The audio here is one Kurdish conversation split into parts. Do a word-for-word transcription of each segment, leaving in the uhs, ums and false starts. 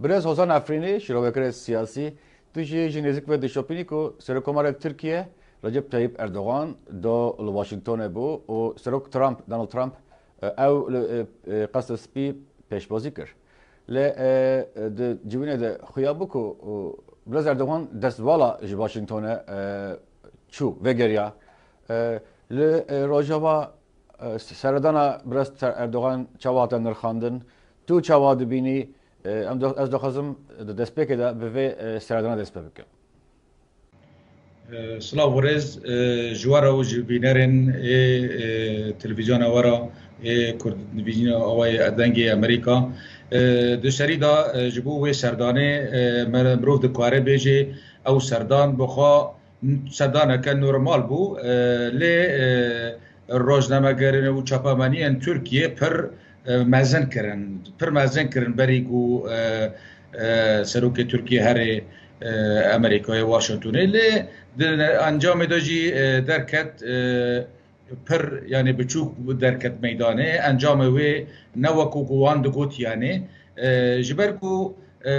Birêz Hozan Efrînî, şîrovekirê siyasî, tu jî ji nêzik ve dişopînî ku Serokkomarê Tirkiye Recep Tayyip Erdogan do li Washingtonê bû û Serok Trump, Donald Trump, e, ew li, e, e, Qesr Spî pêşwazî kir. Lê, e, e, di civînê de xuya bû ku, e, Birêz Erdogan destvala ji Washingtonê, e, çû, vegeriya. E, li, e, Rojava, e, seredana Birêz Ter-, Erdogan çawa hate nirxandin? Tu çawa dibînî? E, em do-, ez dixwazim di destpêkê de bi vê, e, seredana dest pê bikim. E, silav û rêz, e, ji we re û ji bînerên ê, e, televîzyona we re, ê Kurd, televîzyona we ye, Dengê Amerîka. E, di serî de, e, ji bo wê serdanê, e, mer-, mirov dikare bêje, ew serdan bi xwe serdaneke normal bû, e, lê, e, rojnamegerên û çapemeniyên Tirkiyê pir, e, mezin kirin, pir mezin kirin berî ku, e, e, serokê Tirkiyê herê, e, Amerîkayê Washingtonê. Lê di encamê de jî, e, derket, e, pir, yani biçûk derket meydanê. Encamê wê ne wekû ku wan digot, yani, e, ji ber ku, e,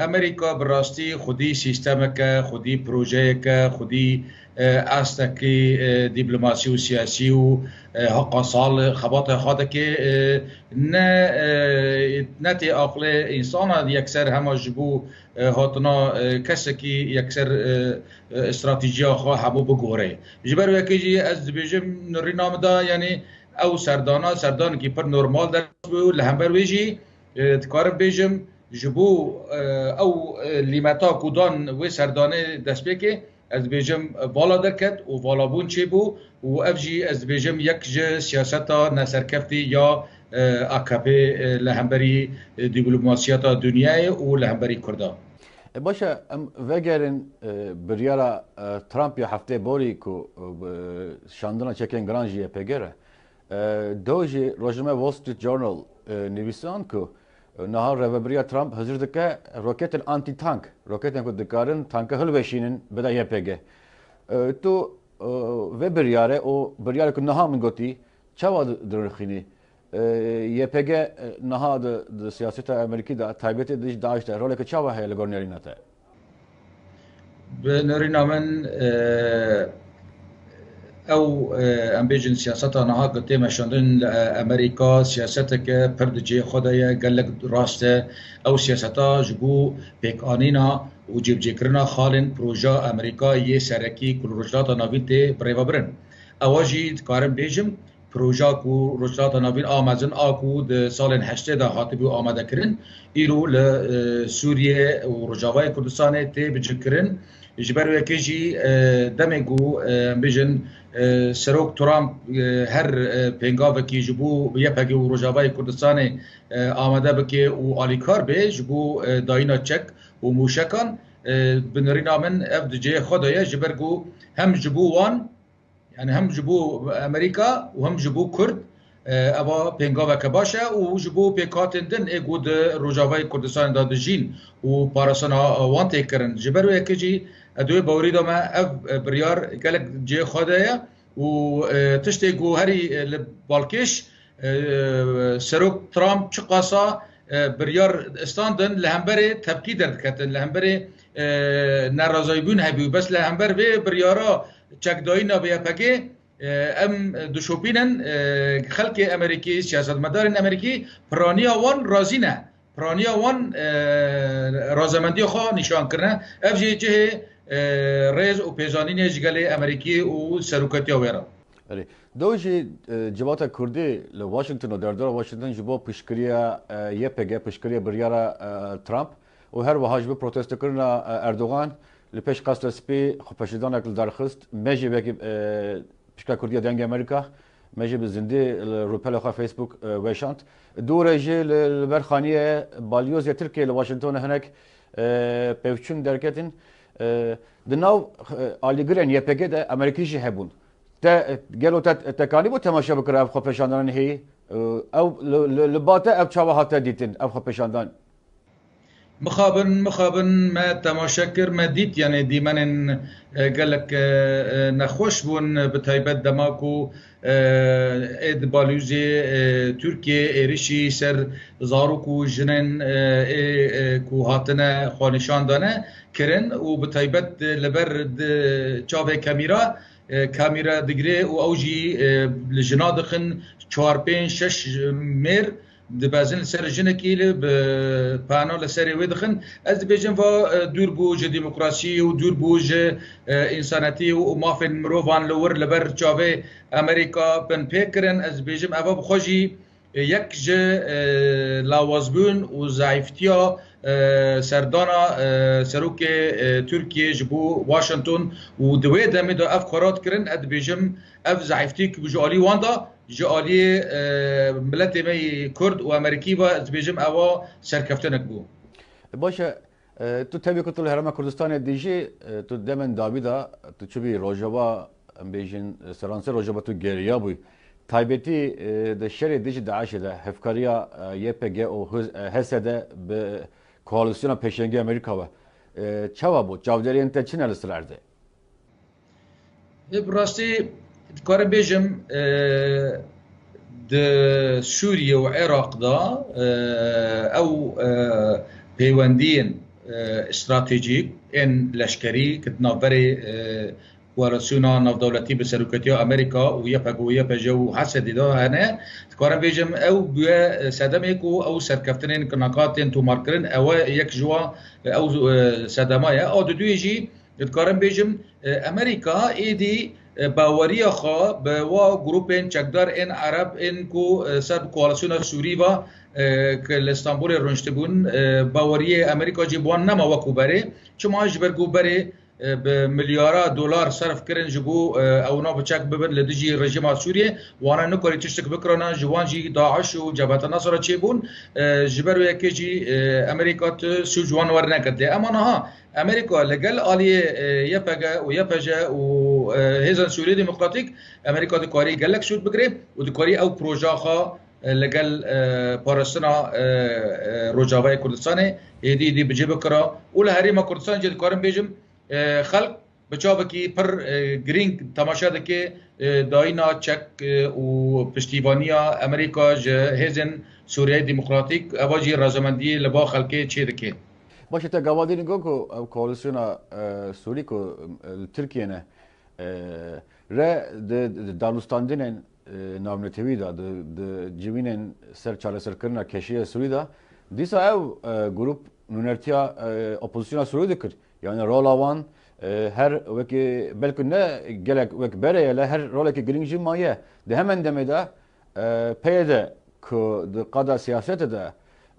Amerîka bi rastî xwedî sîstemeke, xwedî projeyeke, xwedî, e, astekî, e, dîplomasî û siyasî û, e, heqa sal xebata xwe dike, e, ne, e, ne tê aqlê însana yekser hema ji bo, e, hatina, e, kesekî yekser, e, e, stratejiya xwe hemû bigore. Ji ber wekê jî ez dibêjim nirîna min de, yani ew serdana, serdanekî pir normal derbas bû. Li hember wê jî, e, dikarim bêjim, ji bo, e, ew, e, lîmeta ku dan wê serdanê destpêkê, ez dibêjim, e, vala derket û valabûn çêbû û ev jî ez dibêjim yek ji siyaseta neserkeftî ya, e, A K P, e, li hemberî, e, dîplomasiyeta dinyayê û li hemberî Kurda. E, baş e, em vegerin, e, biryara, e, Trump ya heftê borî ku, e, bi şandina çekên giran ji Y P G re. E, do jî rojname Wall Street Journal, e, nivîsand ku, e, niha rêvebiriya Trump hizir dike roketên anti-tank, roketên ku dikarin tanke hilweşînin, bide Y P G. E, tu, e, vê biryarê û biryarê ku niha min gotî, çawa di-, dinirxînî? E, Y P G, e, niha di, di siyaseta Amerîkî de, taybetî di DAIŞ de roleke çawa heye li gor nerîna te? Bi nerîna min, e, ew, e, em bêjin siyaseta niha ku tê meşandin li, e, Amerîka, siyaseteke pir di cihê xwe de ye, gelek rast e. Ew siyaseta ji bo pêkanîna û cîbicêkirina xalên proja Amerîka yê serekî ku li Rojhilata Navîn tê birêvebirin. Ewa jî dikarim bêjim, proja ku Rojhilata Navîn a mezin a ku di salên heştê de hatibû amadekirin, îro li, e, Sûriye û Rojavayê Kurdistanê tê bicihkirin. Ji ber wê yekê jî, e, demê ku, e, em bêjin, e, Serok Trump, e, her, e, pêngavekî ji bo Y P G û Rojavayê Kurdistanê, e, amade bike û alîkar be ji bo, e, dayîna çek û mûşekan, e, bi nirîna min ev di cihê xwe de ye, ji ber ku hem ji bo wan, yani hem ji bo Amerîka û hem ji bo Kurd, e, eva pêngaveke baş e û ji bo pêkhatên din ê ku di Rojavayê Kurdistanê de dijîn û parastina wan tê kirin. Ji ber wê yekê jî ez di wê bawerî de me ev, e, biryar gelek cihê xwe de ye û, e, tiştê ku herî, e, li balkêş, e, Serok Trump çiqasa, e, biryar standin li hemberê tepkî derdiketin, li hemberê, e, nerazayîbûn hebû. Bes li hember vê biryara çekdayîna bi Y P G, e, em dişopînin, e, xelkê Amerîkî, siyasetmedarên Amerîkî piraniya wan razî ne. Piraniya wan, e, razemendiya xwe nîşan kirine. Ev jî cihê, e, rêz û pêzanînê ji gelê Amerîkî û serokatiya wê re. Erê. Do jî, e, civata Kurdî li Washington û derdora Washington ji bo piştgiriya, e, Y P G, piştgiriya biryara, e, Trump û her wiha ji bo protestokirina, e, Erdogan li pêş Qesra Spî xwepêşandanek li dar xist. Me jî wekî, e, Pişka Kurdiya Dengê Amerîka, me jî bi zindî li rûpela xwe Facebook, e, weşand. Dû re jî li, li ber xaniyê balyozê Tirkiyê li Washingtonê hinek, e, pevçûn derketin. E, di nav, e, alîgirên Y P G de Amerîkî jî hebûn. Te, gelo te tekanî bû temaşe bikira ev xwepêşandanên heyî? E, ew li, li, li ba te ev çawa hate dîtin, ev xwepêşandan? Mixabin, mixabin me temaşe kir, me dît, yanê dîmenên, e, gelek, e, e, nexweş bûn, bi taybet dema ku, e, ê di balûzê, e, Tirkiyê êrişî ser zarok û jinên, e, ê, e, ku hatine xwenîşandane kirin û bi taybet li ber di çavê kamîra, e, kamîra digire û ew jî, e, li jina dixin çar, pênc, şeş mêr dibezin li ser jinekî li bi pano li serê wê dixin. Ez dibêjim va, e, dûr bû ji demokrasiyê û dûr bû ji, e, însanetî û mafên mirovan li wir li ber çavê Amerîka bin pê kirin. Ez dibêjim eva bi xwe jî, e, yek ji, e, lawazbûn û zeîftiya, e, serdana, e, serokê, e, Tirkiyê ji bo Washington û di wê demê de ev karar kirin, ez dibêjim ev zeîftî ku ji alî wan de ji aliyê, e, miletê me yê Kurd û Amerîkî ve, ez dibêjim ewa serkeftinek bû. Baş e, e, tu tevî ku tu li Herêma Kurdistanê dijî, e, tu demên dawî de tu çûbî Rojava, em bêjin, e, seranser Rojava tu geriya bûyî. Taybetî, e, di şerê dijî DAIŞê de hevkariya, e, Y P G û H-, e, H S D bi koalîsyona pêşengê Amerîka ve, e, çawa bû? Çavderiyên te çi ne li ser erdê? Ê, bi rastî dikarim bêjim, e, di Sûriye û Iraq de, e, ew, e, pêwendiyên, e, stratejîk ên leşkerî ku di navberê, e, koalîsyona navdewletî bi seroketiya Amerîka û Y P G û Y P J û H S D de hene, dikarim bêjim ew bûye, e, sedemê ku ew serkeftinên ku naka tên tomarkirin, ew e yek ji wan, e, ew, e, sedema ye. A duduyê jî dikarim bêjim, e, Amerîka êdî, e, baweriya xwe bi wa grûpên çekdar ên Ereb ên ku, e, ser bi koalîsyona Sûrî ve, e, ku li Stenbolê rûniştibûn, e, baweriyê Amerîka jî bi wan nema wekû berê. Çima? Ji ber ku berê, e, bi milyara dolar serf kirin ji bo, e, ewna bi çek bibin li dijî rejîma Sûriyê. Wana nikarî tiştek bikirana, ji wan jî DAIŞ û Cebheta Nusra çêbûn. E, ji ber wê yekê jî, e, Amerîka tu sûc wan wernekirtiye. Ema niha Amerîka li gel aliyê, e, Y P G û Y P J û, e, Hêzên Sûriyê Demokratîk, Amerîka dikarî gelek sûd bigire û dikarî ew proja xwe, e, li gel, e, parastina, e, e, Rojavayê Kurdistanê êdî êdî bi cih bikira û li Herêma Kurdistanê jî dikarim bêjim, e, xelk bi çavekî pir, e, girîng temaşe dike, e, dayîna çek, e, û piştîvaniya Amerîka ji Hêzên Sûriyeyê Demokratîk, eva jî razamendiyê li ba xelkê çê dike. Baş e, te gava dînî got ku ev koalîsyona, e, Sûrî ku, e, li Tirkiyê ne, e, re di, di danûstandinên, e, navnetewî de, di, di civînên ser çareserkirina keşiya Sûrî de, dîsa ew, e, grûp nûnertiya, e, opozisyona Sûrî dikir. Yani rola wan, e, her wekî, belkî ne gelek wek berê ye, lê her rolekî girîng jî maye. Di hemen demê de, e, P Y D ku di qada siyasete de,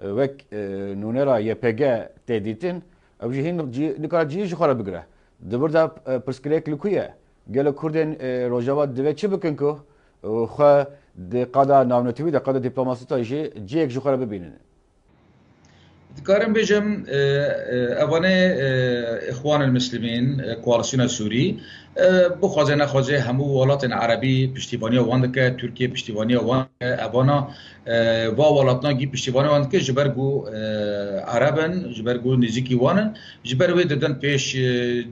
e, wek, e, nûnera Y P G tê dîtin, ew jî hîn cî-, nikare cihê ji xwe re bigire. Di vir de, e, pirsgirêk li ku ye? Gelo Kurdên, e, Rojava divê çi bikin ku, e, xwe di qada navnetewî de, qada dîplomasî de jî cihek ji xwe re bibînin? Dikarim bêjim, e, e, evanê, e, Îxwanil Muslimîn, e, Koalîsyona Sûrî, e, bixwaze nexwaze hemû welatên Erebî piştîvaniya wan dike, Tirkiye piştîvaniya wan dike, evana, e, va welatna gî piştîvaniya wan dike, ji ber ku, e, Ereb in, ji ber ku nêzîkî wan in, ji ber wê didin pêş, e,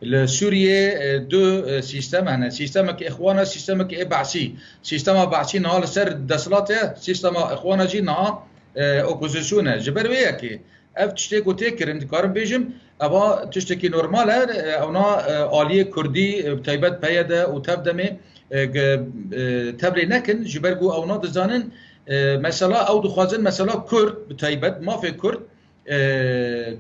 li Sûriyê, e, du, e, sîstem hene. Sîstemek Îxwana, sîstemek ê Be'sî. Sîstema Be'sî niha li ser desthilat e, sîstema Îxwana jî niha e, opozîsyone. Ji ber wê yekê ev tiştê ku tê kirin, dikarim bêjim, eva tiştekî normal e, e, ewna, e, aliyê Kurdî, e, bi taybet P Y D û TEV-DEMê, e, ge-, e, tevlê nekin, ji ber ku ewna dizanin, e, mesela ew dixwazin mesela Kurd bi taybet, mafê Kurd, e,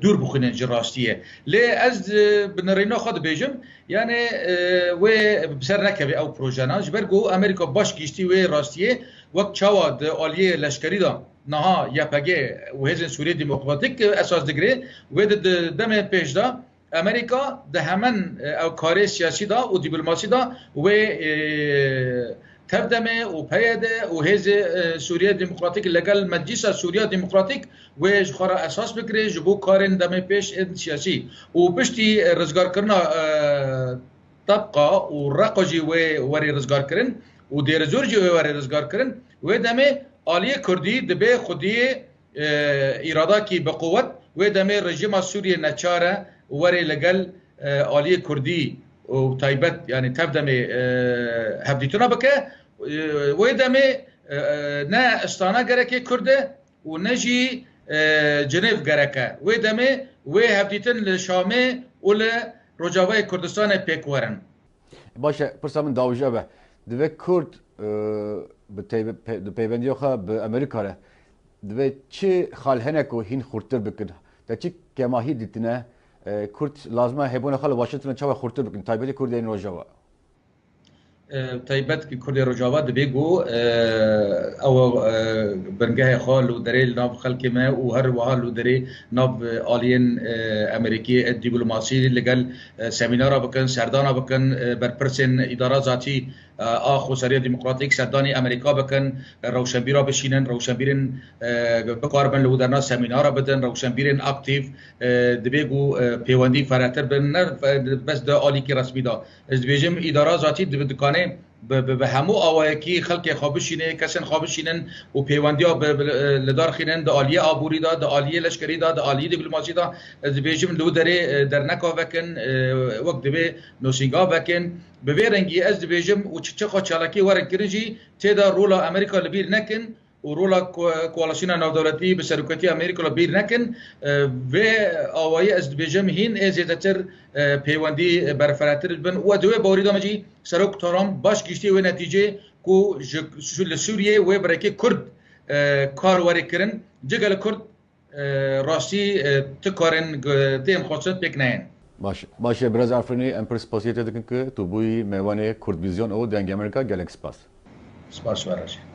dûr bixwînin ji rastiyê. Lê ez, e, bi nirîna xwe dibêjim, yani, e, wê bi ser nekeve ew projena. Ji ber ku Amerîka baş gihîştî wê rastiyê, wek çawa di aliyê leşkerî de niha Y P G û Hêzên Sûriyê Demokratîk esas digire, wê di, di demê pêş de Amerîka di hemen, e, ew karê siyasî de û dîplomasî de wê, e, TEV-DEMê û P Y D û Hêzê, e, Sûriye Demokratîk legel Meclîsa Sûriya Demokratîk wê ji xwe re esas bikirê ji bo karên demê pêş ên siyasî û piştî, e, rizgarkirina, e, Tebqa û Reqa jî wê werê rizgarkirin û Dêrizor jî wê werê rizgarkirin. Wê demê aliyê Kurdî dibê xwediyê, e, îradakî bi quwet Wê demê rejîma Sûriyê neçar e û were li gel, e, aliyê Kurdî û taybet, yanî tev demê, e, hevdîtina bike. E, wê demê, e, e, ne Astana gerekê Kurd e û ne jî, e, Cinêv gerek e. Wê demê wê hevdîtin li Şamê û li Rojavayê Kurdistanê pêk werin. Baş e, pirsa min dawija be. Divê Kurd, e, bi teybe-, pe-, di peyvendiya xwe bi Amerîka re, divê çi xal hene ku hîn xurtir bikin? Te çi kemahî dîtine? E, Kurd lazim e hêbûna xwe li Washington çawa xurtir bikin? Taybetî Kurdên Rojava. E, taybet ki Kurdê Rojava dibê ku, e, ew, e, bingehê xwe li derê li nav xelkê me û her wiha li derê nav, e, aliyên, e, Amerîkî, e, dîplomasî li gel, e, semînara bikin, serdana bikin, e, berpirsên îdara zatî, e, a Xweseriya Demokratîk serdanî Amerîka bikin, e, rewşenbîra bişînin, rewşenbîrên, e, bikaribin li derna semînara bidin, rewşenbîrên aktîf, e, dibê ku, e, pêwendî ferehtir bin, ne fe-, bes di alîkî resmî de. Ez dibêjim îdara zatî dibe dikane bi, bi, bi hemû awayekî xelkê xwe bişîne, kesên xwe bişînin û pêwendiya bi, bi, li dar xînin di aliyê aborî de, di aliyê leşkerî de, di aliyê dîplomasî de. Ez dibêjim li wî derê, e, derneka vekin, e, wek divê nûsînga vekin. Bi vê rengî ez dibêjim û çi, çiqa çalakî werin kirin jî tê de rola Amerîka li bîr nekin û rola ko-, koalîsyona navdewletî bi serokatî Amerîka li bîr nekin. E, vê awayî ez dibêjim hîn ê zêdetir, e, pêwendî berfirehtir bin û ez di wê bawerî de me jî Serok Trump baş gihîştiye wê netîcê ku ji, ji, li Sûriyê wê bi rêkê Kurd, e, kar were kirin. Cigel Kurd, e, rastî, e, ti karên, e, tên xwestin pêk neyên. Baş, baş e, Birêz Efrînî, em pir spasiyê te dikin ku tu bûyî mêvanê Kurdvizyon û Dengê Amerîka. Gelek spas. Spas, we re jî.